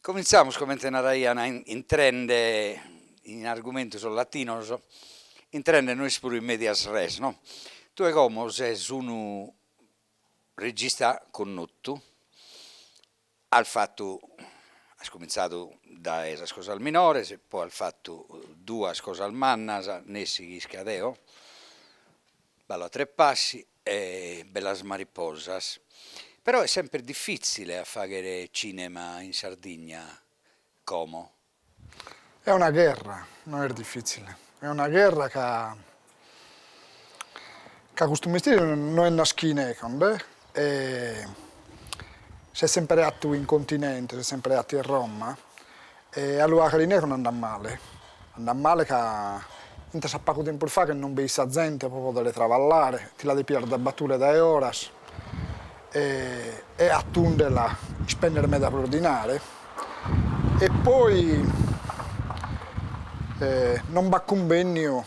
Comintzamus, comente naraian intrende in argumentu sos latinos, intrende nois puru in medias res, no? Tue como ses unu regista connotu, as fatu, as comintzadu dae sas cosas minores, poi as fatu duas cosas mannas, nessi chi isca deo, Ballo a tre passi e Bellas mariposas. Però est semper difitzile a faghere cinema in Sardigna como. È una gherra, no est difitzile, est una gherra ca ca custu mestieri no est naschiu in Econde e s'est sempre 'atu in continente, s'est sempre 'atu in Roma e a lu 'achere in Econde andat male, andat male ca intas a pagu tempus faghet non b'eit sa zente pro podere traballare, ti la depias batire dae 'oras e e atundela ispender meda prus dinare e poi non b'at cumbènniu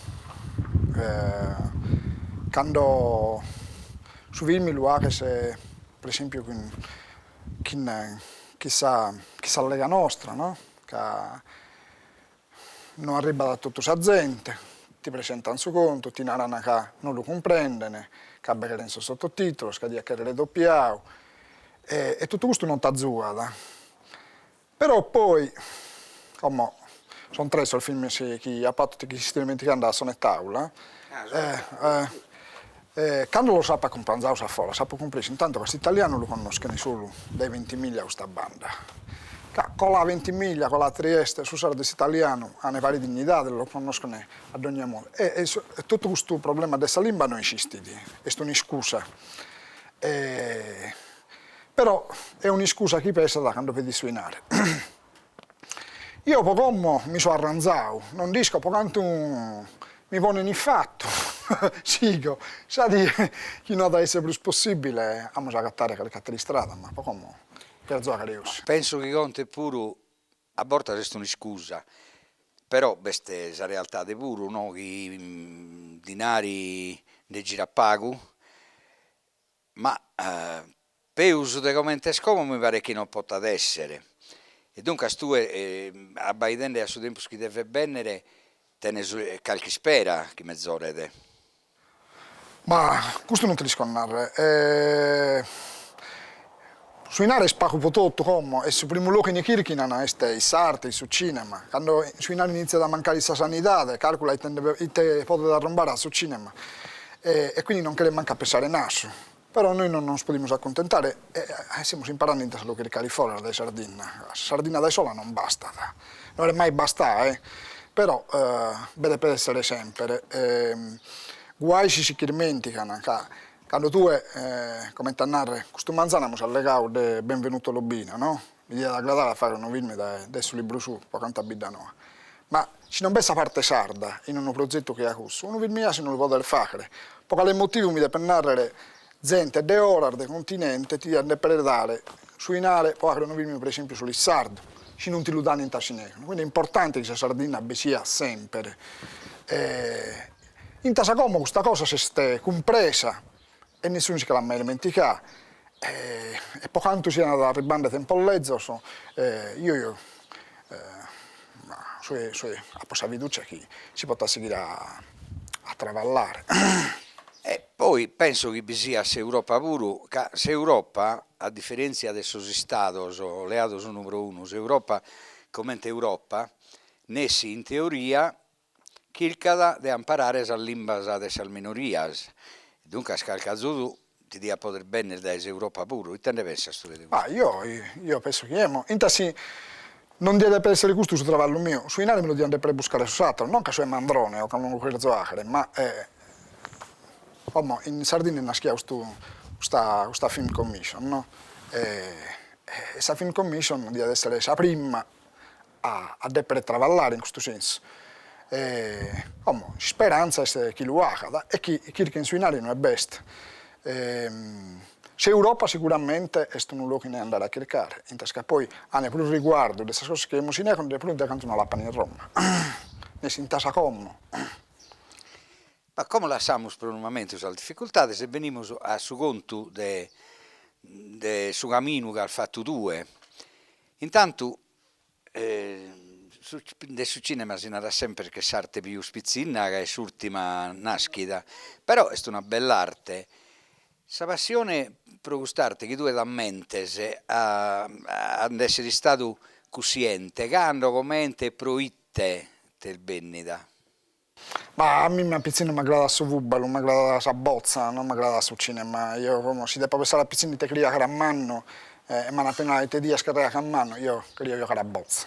cando su filmi lu 'aghes per esempiu chin chin chin sa chin s'allega nostra no, ca no arribat a totu sa zente, ti presentan su contu, ti naran ca non lu cumprenden, ca bi cheren sos sottotitolos, ca diat cherrer dopiadu e e totu custu non t'azuat. Però poi, como son tres sos films chi apo 'atu chi s'isto ismentigande a Sonetàula, cando los apo acumpanzados a foras apo cumpresu intantu ca s'italianu lu connoschen solu dae Ventimiglia a custa banda, ca colà Ventimiglia, colà Trieste, su sardu e s'italianu an pari dignidade, los connoschen a dogna modu e e totu custu problema de sa limba no esistit, est un'iscusa Però est un'iscusa chi pesat cando pedis su 'inare. Io po como mi so arranzadu, non nd'isco po cantu mi ponen ifatu, sigo, sa die chi no at a esser prus possibile amus a agatare calchi atera istrada, ma po como cherzo 'achere 'osi. Penso chi contet puru A bortas est un'iscusa, però b'est sa realtade puru, no, chi dinari nde girat pagu, ma peus de comente est como mi paret chi non potat essere. E duncas tue abbaidende a su tempus chi devet bennere tenes calchi ispera chi mezoret. Ma custu non ti l'isco narrer. Su 'inare est pagu po totu como e su primu logu inue chirchinan est in s'arte, in su cinema. Cando su 'inare iniziat a mancare in sa sanidade, calcula ite nde ite podet arrumbare a su cinema e quindi non cheret mancu a pensare in assu. Però nois non nos podimus acuntentare e semus imparende intas a lu chircare foras dae Sardinna. Sa Sardinna dae sola non bastat, no est mai bastà eh, però bi depet essere semper. Guai si si ch'irmentican ca cando tue, comente a narrer, custu manzanu amus allegadu de Benvenuto Lobina no, mi diat agradare a fagher unu film dae dae su libru suo pro cantu a Biddanoa, ma si non b'est sa parte sarda in unu prozetu che a cussu, unu film 'asi non lu podes fagher, pro cale motivu mi depet narrer zente de 'oras de continente ti diat depere dare su 'inare pro fagher unu film per esempiu solu in sardu, si non ti lu dan intas in Econo, quindi est importante chi sa Sardinna bi siat semper intas a como custa cosa s'est cumpresa e nessunu si che l'at mai ismentigada e pro cantu sian arribbende tempos lezos io io soe soe apo sa fiducia chi si potat sighire a a travallare. E poi penso chi bi siat s'Europa puru, ca s'Europa, a diferentzia de sos istados leados unu pro unu, s'Europa comente Europa, nessi in teoria, chircat de amparare sas limbas de sas minorias, duncas calchi azudu ti diat poder benner dae s'Europa puru, ite nde pensas tue de custu? Ah, io io penso chi emmo, intas si non diat deper essere custu su traballu miu, su 'inari mi lu dian depere buscare sos ateros, non ca soe mandrone o ca non lu cherzo 'achere, ma como in Sardinna est naschia custu custa custa film commission no, e sa film commission diat essere sa prima a a depere travallare in custu sensu. E como s'isperantza est chi lu 'agat e chi chirchen su 'inari inue b'est. S'Europa siguramente est unu logu inue andare a chircare, intas ca poi an prus riguardu de sas cosas chi 'amus in Econo de prus de cantu no l'apan in Roma, nessi intas a como. Ma como lassamus pro unu mamentu sas dificultades e benimus a su contu de de su caminu chi as fatu tue. Intantu. De su cinema si narat semper ch'est s'arte pius pitzinna ca est s'urtima naschida, però est una bell'arte. Sa passione pro cust'arte chi tue t'ammentes a nd'esser istadu cussiente, cando, comente e pro ite t'est bennida? Ma a mimmi a pitzinnu m'agradat su fùbalu, m'agradat sa botza, non m'agradat su cinema, eo como si depo pensare a pitzinnu ite cheria fagher a mannu e m'an apiu nau ite dias cherrer fagher a mannu, eo cheria giogare a botza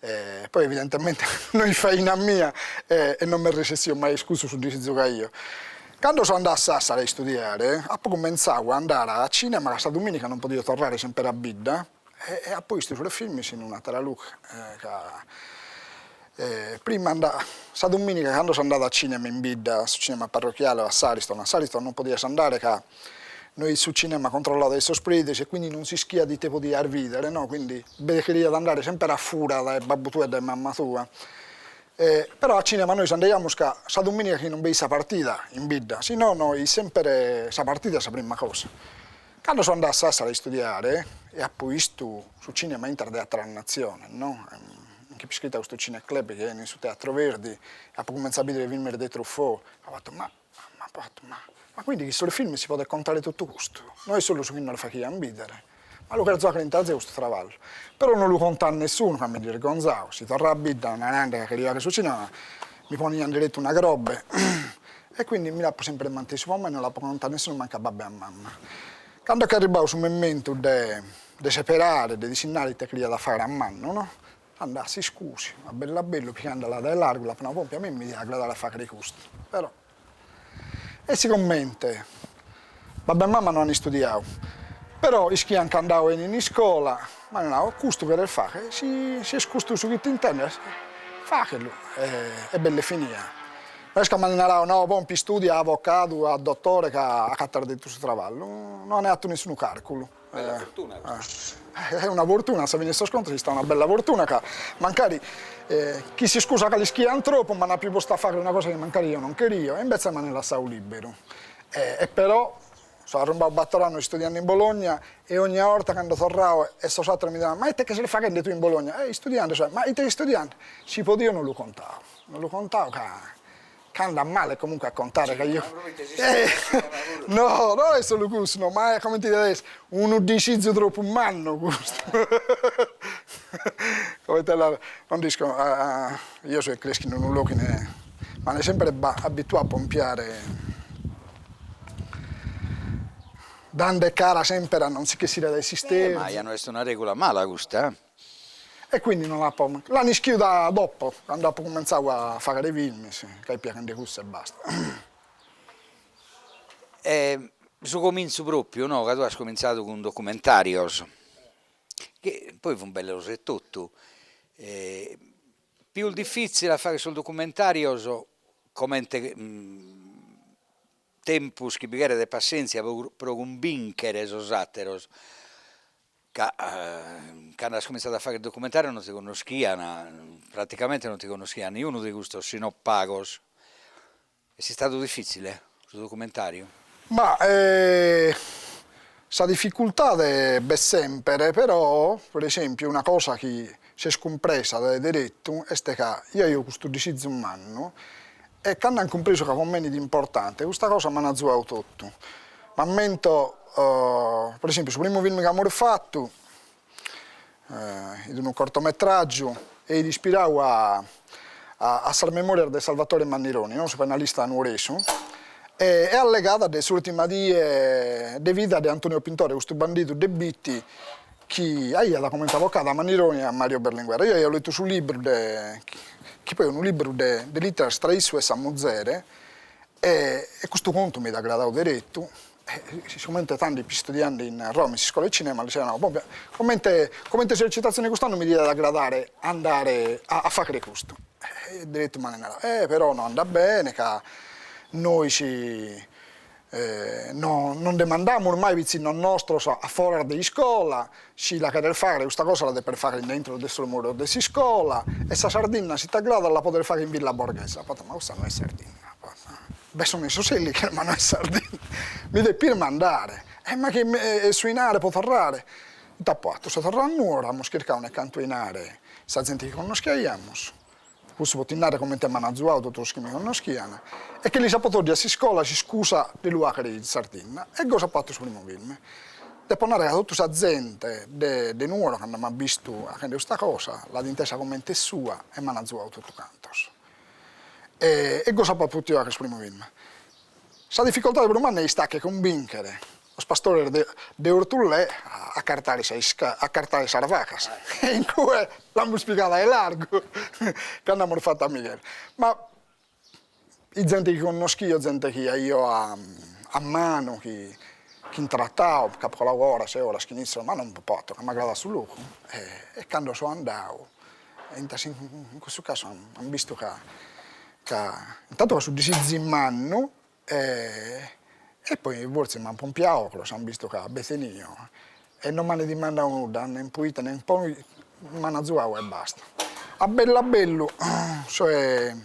e poi evidentemente no est faina mia e non m'est resessiu mai est cussu su disizu chi aio. Cando so andau a Sassari a istudiare apo cumentzau a andare a cinema ca sa duminica non podio torrare sempre a bidda E apo 'istu sos filmis in un'atera lughe, ca prima anda sa duminica cando s'andat a cinema in bidda, a su cinema parrochiale o a s'Ariston, a s'Ariston non podias andare ca no 'it su cinema controlladu dae sos preides e quindi non s'ischiat ite podias bidere no, quindi bi cheriat andare sempre a fura dae babbu tuo e dae mamma tua. Però a cinema nois andaiamus ca sa duminica chi non bi 'it sa partida in bidda, si no no 'it sempre sa partida sa prima cosa. Cando so andadu a Sassari a istudiare e apo 'istu su cinema inter de ateras natziones, no, nch'apo iscritu a custu cineclub chi 'eni in su Teatro Verdi e apo cumentzadu a bidere filmes de Truffaut, apo fatu ma, apo fatu ma, ma quindi chin sos filmes si podet contare totu custu, no est solu su chi nos faghian bidere, ma lu cherzo fagher fintzas zeo custu traballu, però no lu conto a nessunu ca mi nde 'irgonzao, si torrao a bidda narende ca cheria fagher su cinema mi ponian deretu una crobe E quindi mi l'apo sempre mantesu po me, non l'apo contadu a nessunu mancu a babbu e a mamma. Cando ch'est arribbadu su momentu de de seperare, de dissinnare ite cheriat a fagher a mannu no, tando a s'iscusi, a bellu a bellu, pigandela dae largu, l'apo nadu, Pompi a mie mi diat agradare a fagher custu, però. E sigomente babbu e mamma no an istudiadu, però ischian ca andao 'ene in iscola, m'an nadu, custu cheres fagher, si si est custu su chi t'intendes, faghelu, e bell'e finia. No est ca m'an naradu, no, Pompi istudia a avocadu, a dotore ca agatas deretu su traballu, no an 'atu nessunu carculu. Bella fortuna custa. Est una fortuna, a sa fine 'e sos contos est istada una bella fortuna ca mancari chin s'iscusa ca l'ischian tropu m'an apiu postu a fagher una cosa chi mancari eo non cherio e imbetzes m'an lassadu liberu. E però so arrumbadu battor annos istudiende in Bologna e ogni 'orta cando torrao e sos atteros mi naraban, ma ite che ses faghende tue in Bologna? E istudiende so, ma ite istudiende? Si podio non lu contao, non lu contao ca ca andat male comunque a contare ca io no no est solu cussu no ma est comente diat esser unu disizu tropu mannu custu comente narrer non nd'isco io so creschidu in unu logu in m'an sempre abituadu a pompiare dande cara sempre a non si ch'essire dae s'isterzu Ma ja no est una regula mala custa E quindi non l'apo, l'an ischidu da dopo, cando apo cumentzadu a faghere films, ca 'ipia faghende cussu e basta. E su comintzu propriu, no, ca tue as comintzadu cun documentarios, chi poi fun bellos e totu, pius difitzile a fagher sos documentarios comente tempus chi bi cheret e passentzia pro cumbinchere sos ateros Ca cando as comintzadu a fagher documentarios non ti connoschian, praticamente non ti connoschian niunu de custos, si no pagos. Est istadu difitzile su documentariu? Ma sa dificultade b'est semper, però per esempiu una cosa chi s'est cumpresa dae deretu est ca eo aio custu disizu mannu e cando an cumpresu ca po mene fit importante custa cosa m'an azuadu totu. M'ammento per esempiu su primu film chi amus fatu fit unu cortometraggiu e fit ispiradu a a sas memorias de Salvatore Mannironi, no, su penalista nuoresu, e allegat de s'urtima die de vida de Antonio Pintore, custu bandidu de Bitti chi aiat comente avocadu a Mannironi e a Mario Berlinguer. Eo aia letu su libru de, chi poi est unu libru de de literas tra issu e sa muzere, E custu contu m'it agradadu deretu, e sigomente tando ipo istudiende in Roma in s'iscola 'e cinema, lis aia nadu, boh, comente comente esercitazione cust'annu mi diat agradare andare a a faghere custu. E deretu m'an naradu, eh però no andat bene ca nois no non nde mandamus mai pitzinnos nostros a foras de iscola, si la cheres faghere custa cosa la depes faghere in intro de sos muros de s'iscola e sa Sardinna si t'agradat la podes faghere in Villa Borghese, apo fatu ma custa no est Sardinna, beh sun sos elighes ma no est Sardinna, mi depides mandare, e ma chi e su 'inare po torrare. Ite apo 'atu, so torradu a Nuoro, amus chircadu unecantu 'inare sa zente chi connoschiaiamus, cussu po ti narrer comente m'an azuadu totu sos chi mi connoschian, e che lis apo toddiu a s'iscola s'iscusa de lu 'achere in Sardinna, e gosi apo 'atu su primu film. Depo narrer ca totu sa zente de de Nuoro cando m'at bistu 'achende custa cosa l'at intesa comente sua e m'an azuadu totu cantos. E gosi apo potiu 'achere su primu film. Sa dificoltade prus manna est istada a che cumbinchere sos pastores de de Orthullè a cartare sa a cartare sas vacas e in cue l'amus pigada 'e largu cando amus fatu a Mighele. Ma fit zente chi connoschio, zente chi aio a a manu, chi chi tratao, ca apo coladu oras e oras chin issos, ma non po atteru, ca m'agradat su logu e cando so andadu intas in cussu casu an bistu ca ca intantu ca su disizu mannu e e poi fortzis m'an pompiadu ogros, an bistu ca be tenio e non m'an dimandadu nudda, nen poite nen poi, m'an azuadu e basta. A bellu a bellu soe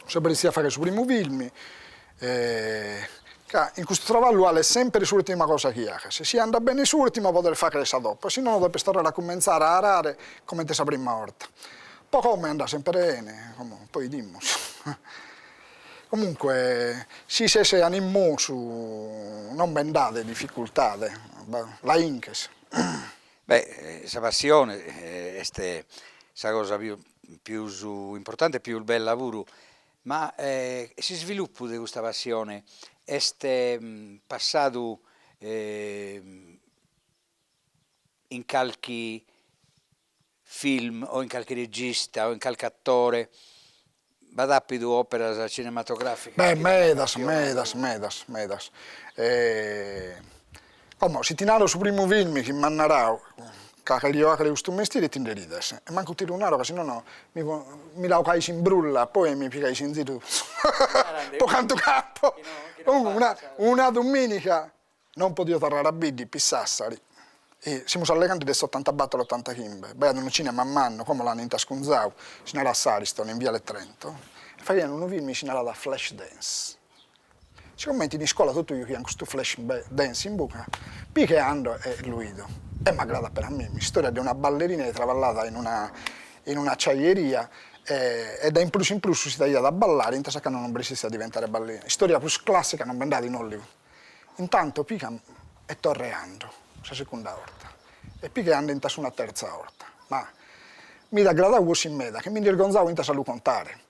so ressiu a fagher su primu filmi ca in custu traballu 'alet semper s'urtima cosa chi 'aghes, si andat bene s'urtima podes fagher sa dopo, si nono depes torrare a cumentzare a arare comente sa prima 'orta. Po como andat semper 'ene, como poi 'idimus. Comunque si ses animosu non be nd'at de dificultade, la 'inches. Beh, sa passione est sa cosa pius pius importante e pius bella puru, ma s'isviluppu de custa passione est passadu in calchi film o in calchi regista o in calchi attore, b'at àpidu òperas cinematogràficas? Beh, medas, medas, medas, medas. Como, si ti naro su primu film chi m'at naradu ca cherio 'achere custu mestieri ti nde rides, e mancu ti lu naro ca si nono mi mi la 'ocais in brulla poi e mi pigais in ziru po cantu capo. Una una duminica Non podio torrare a biddi, fit Sassari, e semus allegande de s'otantabattor otantachimbe, b'aiat unu cinema mannu, como l'an intas cunzadu, si narat s'Ariston, in Viale Trento, e faghian unu film chi si narat Flash Dance. Sigomente in iscola totu giughian custu Flash Dance in buca, pigo e ando e lu 'ido, e m'agradat peri a mimmi, istoria de una ballerina chi traballat in una in un'acciaieria e dae in prus in prus si daiat a ballare intas a cando non b'resissit a diventare ballerina, istoria prus classica non bi nd'at in Hollywood. Intanto pigo e torro e ando, sa segunda 'orta, e pigo e ando intas una terza 'orta, ma m'it agradadu gosi meda chi mi nd'irgonzao intas a lu contare,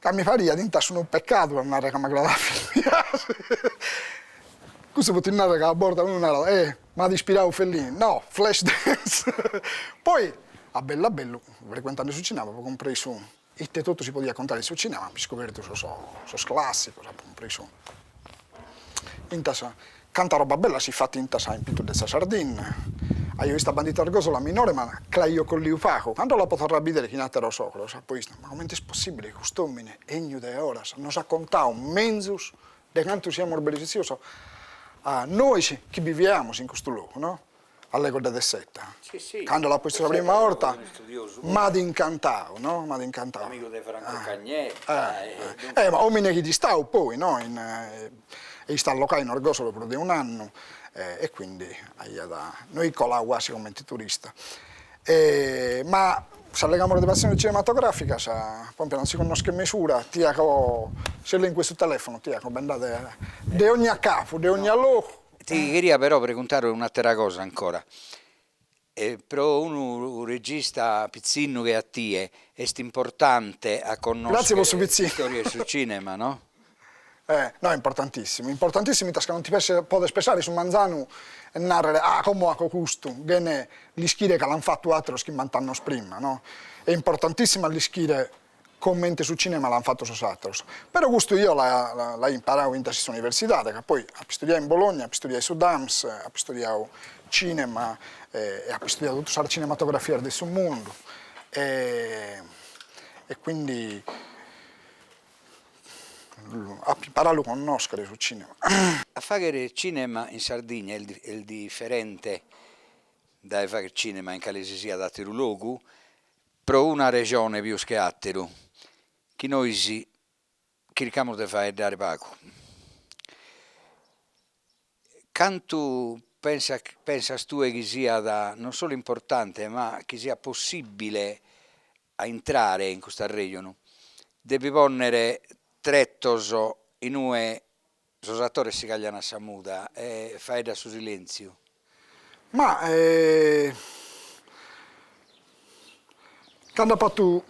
ca mi pariat intas unu peccadu a narrer ca m'agradat Fellini. Custu po ti narrer ca a bortas unu narat, eh m'at ispiradu Fellini, no, Flash Dance. Poi a bellu a bellu, frecuentende su cinema, apo cumpresu Ite totu si podiat contare in su cinema, apo iscobertu sos sos classicos, apo cumpresu intas canta roba bella s'est fata intas in pitzu de sa Sardinna. Aio 'istu a Banditti Orgosolo a minore ma l'aio colliu pagu, cando l'apo torradu a bidere chin ateros ogros apo 'istu, ma comente est possibile chi cust'omine 'egnu de oras nos at contadu menzus de cantu siamus resessios a nois chi biviamus in custu logu no Allego de De Seta. Cando l'apo 'istu sa prima 'orta m'at incantadu, no, m'at incantadu. Amigu de Franco Cagnetta e. Ma omine chi fit istadu poi, no, in est istadu allocadu in Orgosolo prus de un'annu e quindi aiat, no fit coladu guasi comente turista. Ma si allegamus de passiones cinematograficas, pompia non si connoschet mesura, ti 'aco s'elencu 'e su telefono ti 'aco, bi nd'at de ogni capu, de ogni logu Ti cheria però preguntare un'àtera cosa ancora. Pro unu regista pitzinnu che a tie est importante a connòschere s'istòria 'e su cinema, no? No, importantissimu, importantissimu intas ca non ti podes pesare su manzanu e nàrrere, ah como 'aco custu, chene l'ischire ca l'an fatu àteros chimbant'annos prima, no? Est importantissimu a l'ischire comente su cinema l'an fatu sos ateros, però custu eo l'aio imparadu intas in s'universidade, ca poi apo istudiadu in Bologna, apo istudiadu su Dams, apo istudiadu cinema e apo istudiadu totu sas cinematografias de su mundu e e quindi apo imparadu a lu connoschere su cinema. A faghere cinema in Sardigna est diferente dae fagher cinema in cale si siat ateru logu, Pro una rejone pius che àteru, chi nois chircamus de faeddare pagu. Cantu. pensa pensas tue chi siat non solu importante ma chi siat possibile a intrare in custu arrejonu de bi ponnere tretos in ue sos atores si caglian a sa muda e faeddat su silentziu? Ma cando apo atu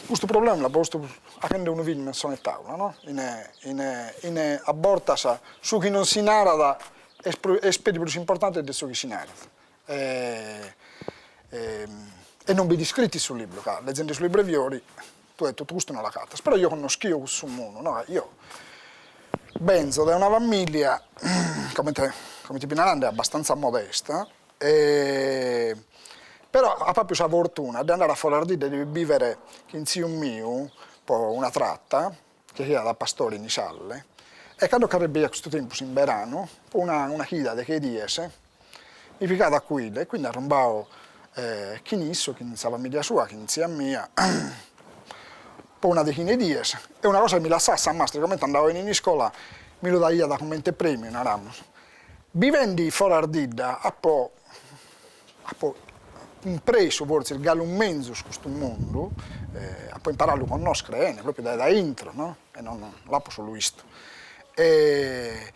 custu problema l'apo postu achende unu film in Sonetàula no, in in in a bortas su chi non si narat est est peri prus importante de su chi si narat e non b'it iscritu in su libru, ca leggende su libru 'e Fiori tue totu custu no l'agatas, però eo connoschio cussu mundu, no, ca io benzo dae una familia, comente comente fia narende, abbastanza modesta e però apo apiu sa fortuna de andare a foras de 'idda e de bivere chin tziu miu po una trata, chi fiat pastore in Isalle, e cando ch'arribaiat custu tempus in beranu, po una una chida deghe dies, mi pigat a cuile e quindi arrumbao chin issu, chin sa familia sua, chin tzia mia, po una dechina 'e dies, e una cosa chi mi lassat sa mastra, comente andao 'ene in iscola, mi lu daiat comente premiu, naramus. Bivendi foras de 'idda apo apo cumpresu fortzis galu menzus custu mundu, apo imparadu a lu connoschere 'ene, propriu dae dae intro, no, e non l'apo solu 'istu. E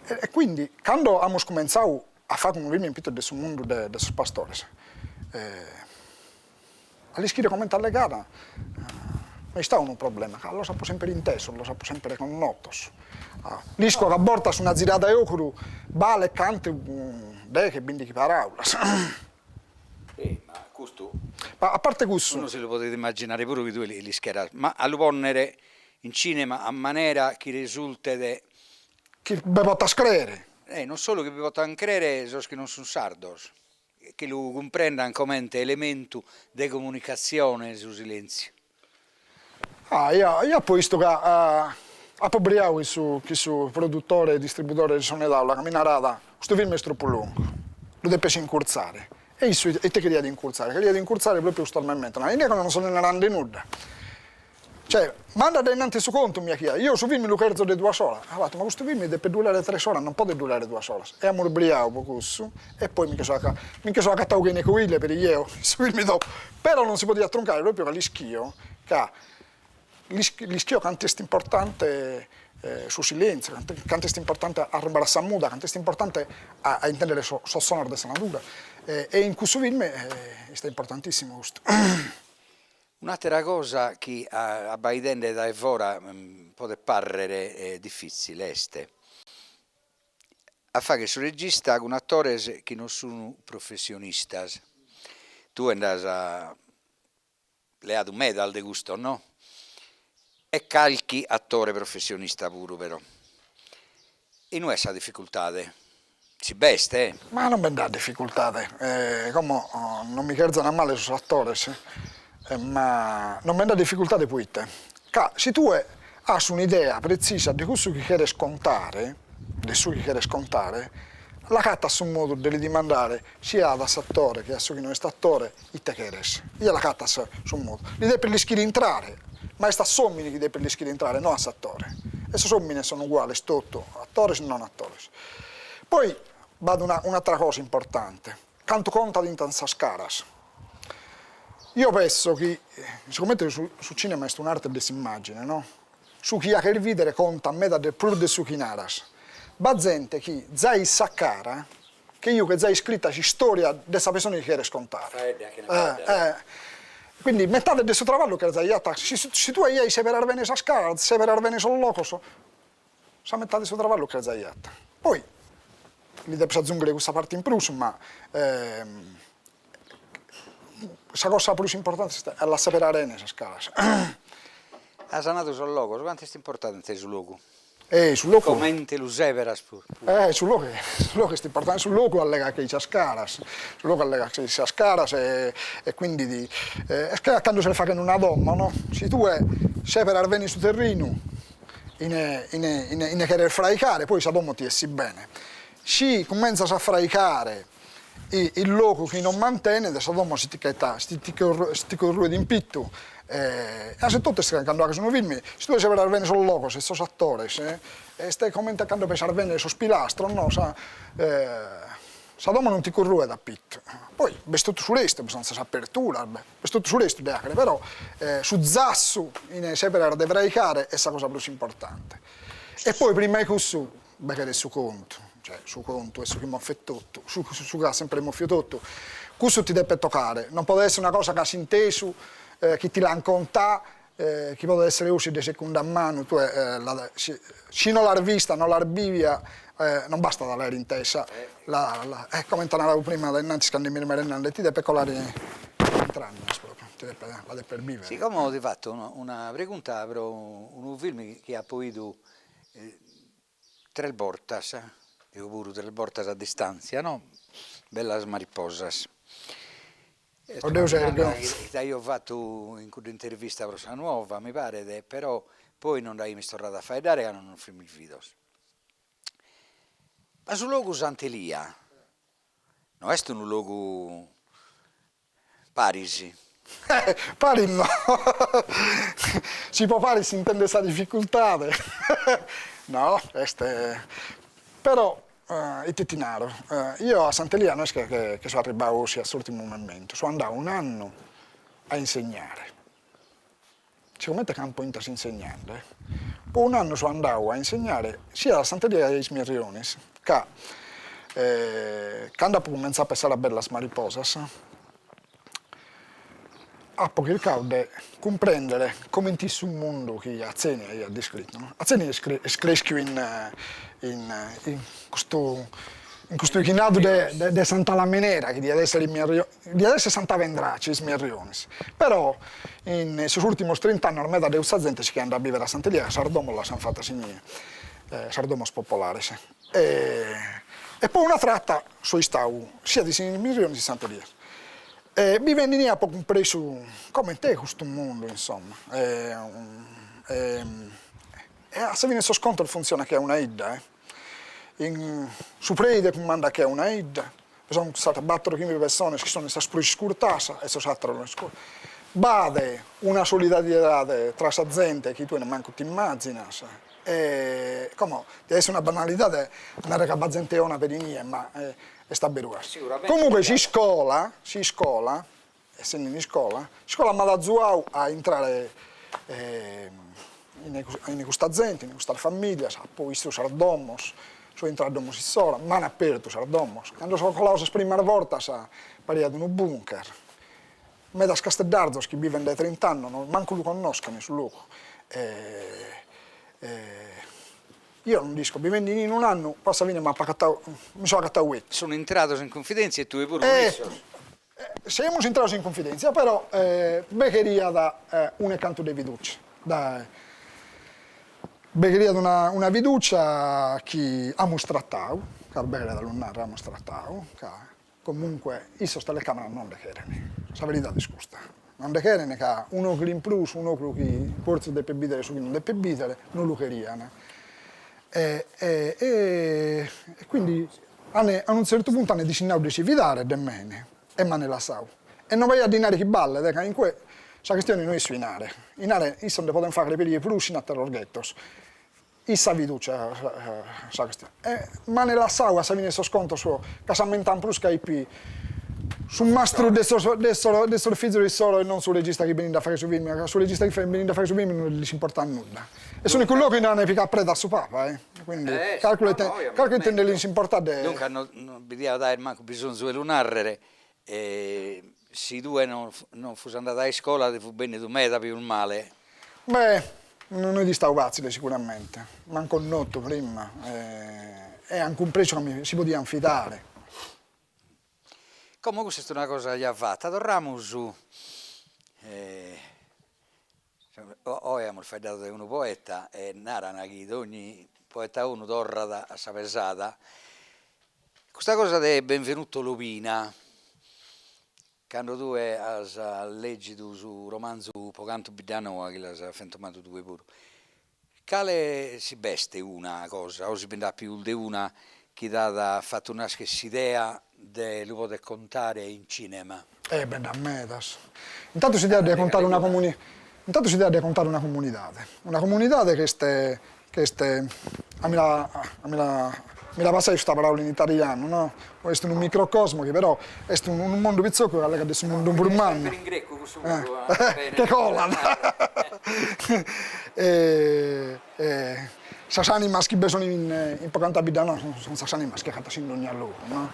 e quindi cando amus cumentzadu a fagher unu film in pitzus de su mundu de de sos pastores, a l'ischire comente allegare no est istadu unu problema, ca los apo semper intesos, los apo semper connotos. L'isco ca a bortas una zirada 'e ocru balet cantu deghe, bindighi paraulas. E ma custu. Ma a parte cussu. Unu si lu podet immaginare puru chi tue l'ischeras, ma a lu ponnere in cinema a manera chi resultet. Chi bi potas crere. E non solu chi bi potan crere sos chi non sun sardos. Chi lu cumprendan comente elementu de comunicatzione su silentziu. Ah, eo eo apo 'istu ca apo briau chin su chin su produttore e distribudore de Sonetàula ca mi narat, custu film est tropu longu, lu depes incurtzare. E issu ite cheriat incurtzare? Cheriat incurtzare propriu custos mementos, narat, inoghe non so narende nudda Cioè, manda dae innanti su contu mi 'achiat, io su film lu cherzo de duas oras, apo fatu, ma custu film depet durare tres oras, non podet durare duas oras, e amus briau po cussu, e poi mi nche so mi nche so agatadu chene coile peri jeo, su film dopo, però non si podiat truncare propriu ca l'ischio ca l'ischio cantu est importante su silentziu, cantu est importante a arrumbare a sa muda, cantu est importante a a intendere sos sonos de sa natura, e in cussu film est importantissimu custu. Un'àtera cosa chi abbaidende dae fora podet pàrrere difìtzile est a fàghere su regista cun atores chi non sun professionistas. Tue nd'as leadu medas de custos, no? E calchi atore professionista puru però. Inue est sa dificultade? Si b'est, eh! Ma non bi nd'at dificultade, como non mi cherzan a male sos atores, ma non bi nd'at dificultade proite ca si tue as un'idea pretzisa de cussu chi cheres contare, de su chi cheres contare, l'agatas su modu de li dimandare siat a s'atore che a su chi no est atore ite cheres, ja l'agatas su modu, li depes l'ischire intrare, ma est a s'omine chi depes l'ischire intrare, no a s'atore, e sos omines sun uguales totu, atores e non atores. Poi b'at una un'atera cosa importante, cantu contat in sas caras. Io penso chi, sigomente su su cinema est un'arte de s'immagine no, su chi 'aghes bidere contat meda de prus de su chi naras. B'at zente chi zai sa cara che jughet zai iscrita s'istoria de sa pessone chi cheres contare. Quindi metade de su traballu cheret zai 'ata, si si tue ja isseberas bene sas caras, isseberas bene sos logos, sa metade de su traballu cheret zai 'ata. Poi li depes azunghere cussa parte in prus, ma sa cosa prus importante est a las seberare 'ene sas caras. As nadu sos logos, cantu est importante su logu? Eh su logu. Comente lu seberas puru. Eh su logu su logu est importante, su logu allegat che i sas caras, su logu allegat che i sas caras e e quindi est che a cando ses faghende una domo no, si tue seberas bene su terrinu in in in in cheres fraigare poi sa domo ti 'essit bene, si cumentzas a fraigare in logu chi non mantenet sa domo si ti ch'ettat si ti si ti che ruet in pittu. E a totu est cando faghes unu film, si tue seberas bene sos logos e sos atores, est comente a cando pesas bene sos pilastros, no, sa sa domo non ti curruet a pittu. Poi b'est totu su restu, bi sunt sas aperturas, b'est totu su restu de fagher, però su zassu in seberas de fraigare est sa cosa prus importante. E poi prima 'e cussu Bi cheret su contu, cioè su contu est su chi moffet totu, su su chi at sempre mòfiu totu, cussu ti depet tocare, non podet esser una cosa chi as intesu, chi ti l'an contà, chi podet esser 'osi de segunda manu, tue la si si no l'as vista, no l'as bivia, non bastat a l'aer intesa, la la e comente at naradu prima dae innantis cando mi merendende, ti depet colare in intragnas propriu, ti depet, la depes bivere. Si como ti fatto una pregunta pro unu film chi apo 'idu Tres bortas, deo puru tres bortas a distàntzia, no? Bellas mariposas. Oddio Sergio. T'aio fatu in cudda intervista pro sa Nuova, mi paret, però poi non nd'aimis torradu a faeddare ca non nos fimis bidos. Ma su logu Sant'Elia no est unu logu Paris. Paris no. Si po paris s'intendet sa dificultade. No, est però ite ti naro, io a Sant'Elia no est che so arribbadu 'osi a s'urtimu momentu, so andadu un'annu a insegnare. Sigomente campo intas insegnende, po un'annu so andadu a insegnare siat a Sant'Elia che a Is Mirrionis, ca cando apo cumentzadu a pensare a Bellas Mariposas, apo chircadu de cumprendere comente est su mundu chi Atzeni aiat descritu no, Atzeni est creschiu in in custu in custu 'ighinadu de de Santa Lamenera chi diat essere Diat esser Santa Avendrace, is Mirrionis. Però in sos ùrtimos trint'annos meda de cussa zente si che andat a bìvere a Sant'Elia ca sas domos las an fatas inie, sas domos popolares. E po una trata so istadu siat in is Mirrionis in Sant'Elia. E bivende inie apo cumpresu coment'est custu mundu, insomma. E a sa fine 'e sos contos funtzionat che a una 'idda eh. In su preide cumandat che a una 'idda, bi sun sas bator o chimbe pessones chi sun sas prus iscurtas e sos ateros no iscurtan. B'at una solidariedade tra sa zente chi tue nemmancu t'immàzinas e como diat esser una banalidade a narrer ca b'at zente 'ona peri inie ma est a beru gasi. Comunque s'iscola, s'iscola, essende in iscola, s'iscola m'at azuadu a intrare in custa zente, in custas familias, apo 'istu sas domos, so intradu a domos issoro, m'an apertu sas domos, cando so coladu sas primas bortas pariat unu bunker, medas casteddarzos chi biven dae trint'annos mancu lu connoschen su logu Io non nd'isco, bivende in un'annu, poi a sa fine m'apo agatadu, mi so agatadu 'ettu. Sun intrados in cunfidèntzia e tue puru cun issos. Semus intrados in cunfidèntzia, però be cheriat unu cantu de fiducia, dae, be cheriat una una fiducia chi amus tratadu, ca be cheret a lu narrer, amus tratadu, ca Comunque issos telecamera non nde cheren, sa veridade est custa, non nde cheren ca un'ocru in prus, un'ocru chi fortzis depet bìdere su chi non depet bìdere, non lu cherian. E e e quindi an a unu tzertu puntu an dissinnadu de si fidare de mene e m'an lassadu. E non b'aiat dinari chi ballet, ca in cue sa chistione no est su 'inare, 'inare issos nde poden fagher peri 'e prus in ateros ghetos Est sa fiducia sa chistione. E m'an lassadu a sa fine 'e sos contos ca s'ammentan prus ca 'ipi su mastru de sos de sos de sos fizos issoro e non su regista chi benit a fagher su film, ca su regista chi benit a fagher su film non lis importat nudda. E s'unicu logu inue an pigadu preda a su papa eh, quindi calcula ite calcula ite nde lis importat de. Duncas no bi diat aer mancu bisonzu 'e lu narrer, si tue non non fus andadu a iscola ti fut bennidu meda pius male. Beh, non est istadu fatzile sicuramente, m'an connotu prima e an cumpresu ca mi si podian fidare. Como custa est una cosa già fata, torramus, oe amus faeddadu de unu poeta e naran chi dogni poeta 'onu torrat a sa pesada, custa cosa de Benvenuto Lobina Cando tue as lègidu su romanzu Po cantu Biddanoa, chi l'as fentomadu tue puru, cale si b'est una cosa, o si bi nd'at pius de una, chi t'at fatu nàschere s'idea de lu poder contare in cinema? Eh beh nd'at medas. Intantu s'idea de contare una comuni intantu s'idea de contare una comunidade, una comunidade chi est chi est a mi la a mi la mi la passai custa paraula in italianu no, est unu microcosmo chi però est unu mundu pitzocu chi allegat de su mundu prus mannu. Sempre in grecu cussu puru Che colat E sas animas chi be sun in Po cantu a Biddanoa sun sas animas chi agatas in dogna logu, no?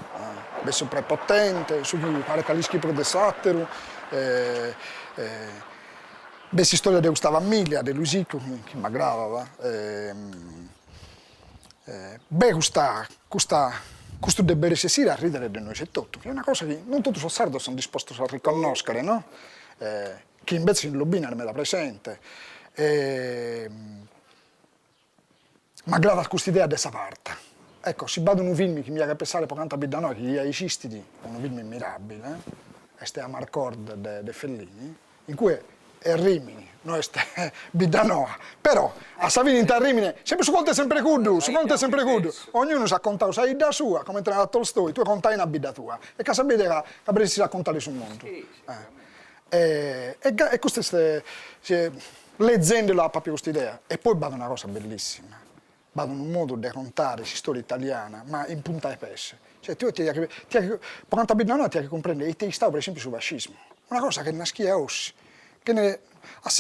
B'est su prepotente, su chi paret ca l'ischit prus de s'atteru, b'est s'istoria de custa familia, de Luisicu, chi m'aggradat, b'est custa custa custu de resessire a ridere de nois etotu, chi est una cosa chi non totu sos sardos sun dispostos a riconnoschere, no? Chi imbetzes in Lobina est meda presente. M'agradat custa idea de sa farta. Ecco, si b'at unu film chi mi faghet pensare po cantu a Biddanoa chi ja esistit, unu film mirabile, est Amarcord de de Fellini, in cue est Rimini, no est Biddanoa, però a sa fine intra Rimini, sempre su contu est sempre cuddu, su contu est sempre cuddu, ognunu s'at contadu sa 'idda sua, comente narat Tolstoi, tue conta 'ene a bidda tua, e ch'as a bider ca ca resessis a contare su mundu. E e custa est lezendelu apo apiu custa idea. E poi b'at una cosa bellissima, b'at unu modu de contare s'istoria italiana, ma in punta 'e pes. Cioè tue ti ti po cantu a Biddanoa ti 'aghet cumprender ite est istadu per esempiu su fascismu, una cosa chi est naschia 'osi, chene a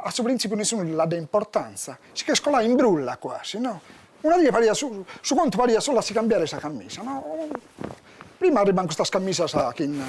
a su printzipiu nessunu li l'at dadu importanza, si ch'est coladu in brulla quasi no, una die pariat su su contu pariat solu a si cambiare sa camisa no, prima arribant custas camisas chin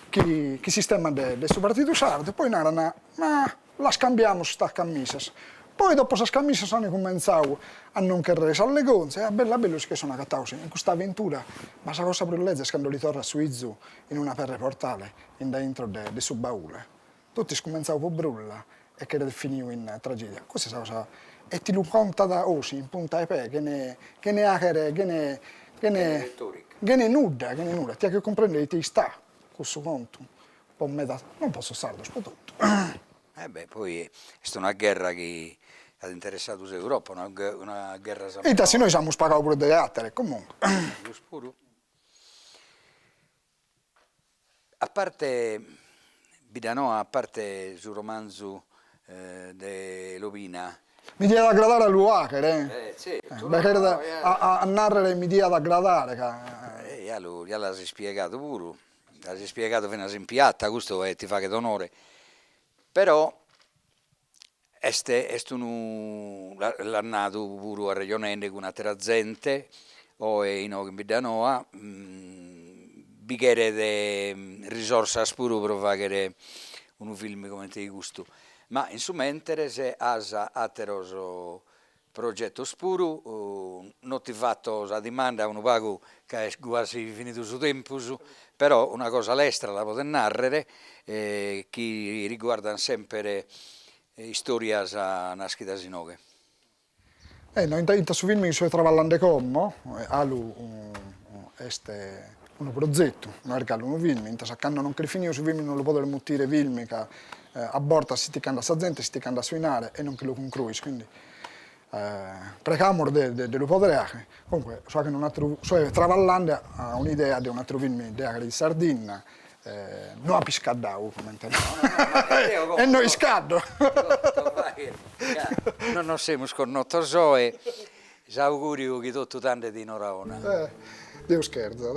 chi chi s'istemma de de su partidu sardu e poi naran, ma las cambiamus custas camisas, poi dopo sas camisas an cumentzadu a non cherrer s'allegonzia e a bellu a bellu si che sun agatados in custa aventura, ma sa cosa prus leza est cando li torrat su 'izu in una perra 'e portale in dae intro de de su baule Totu est cumentzadu po brulla e cheret finiu in tragedia. Custa est sa cosa e ti lu contat 'osi in punta 'e pè chene chene 'aghere chene chene chene nudda chene nudda. Ti 'aghet cumprender ite istat cussu contu po meda non po sos sardos po totu. Eh beh poi est una gherra chi at interessadu s'Europa, una una gherra Ita si nois amus pagadu prus de àtere comunque. Puru. A parte Biddanoa, a parte su romanzu de Lobina. Mi diat agradare a lu 'aghere, eh. Tzertu. Beh cheret a narrere mi diat agradare ca. Ja lu ja l'as ispiegadu puru, l'as ispiegadu finas in piata, custu ti faghet onore, però est est unu l'as nadu puru arrejonende cun atera zente, oe inoghe in Biddanoa bi cheret risorsas puru pro faghere unu film comente i custu, ma in su mentres as ateros progetos puru, no ti fato sa dimanda unu pagu ca est guasi finidu su tempus, però una cosa lestra la podes narrer, chi riguardan semper istorias naschidas inoghe. Eh no, inta su film chi soe traballende como, 'alu est unu prozetu, no est galu unu film, intas a cando non ch'est finidu su film non lu podes mutire film ca a bortas si ti ch'andat sa zente, si ti ch'andat su 'inare e non che lu concruis, quindi pregamus de de lu podere 'aghere. Comunque so 'aghende un'atteru, soe traballende a un'idea de un'atteru film de 'aghere in Sardinna, no apo iscaddadu comente e no iscaddo. Non nos semus connotos oe, s'auguriu chi totu t'andet in ora 'ona. Deus cherzat.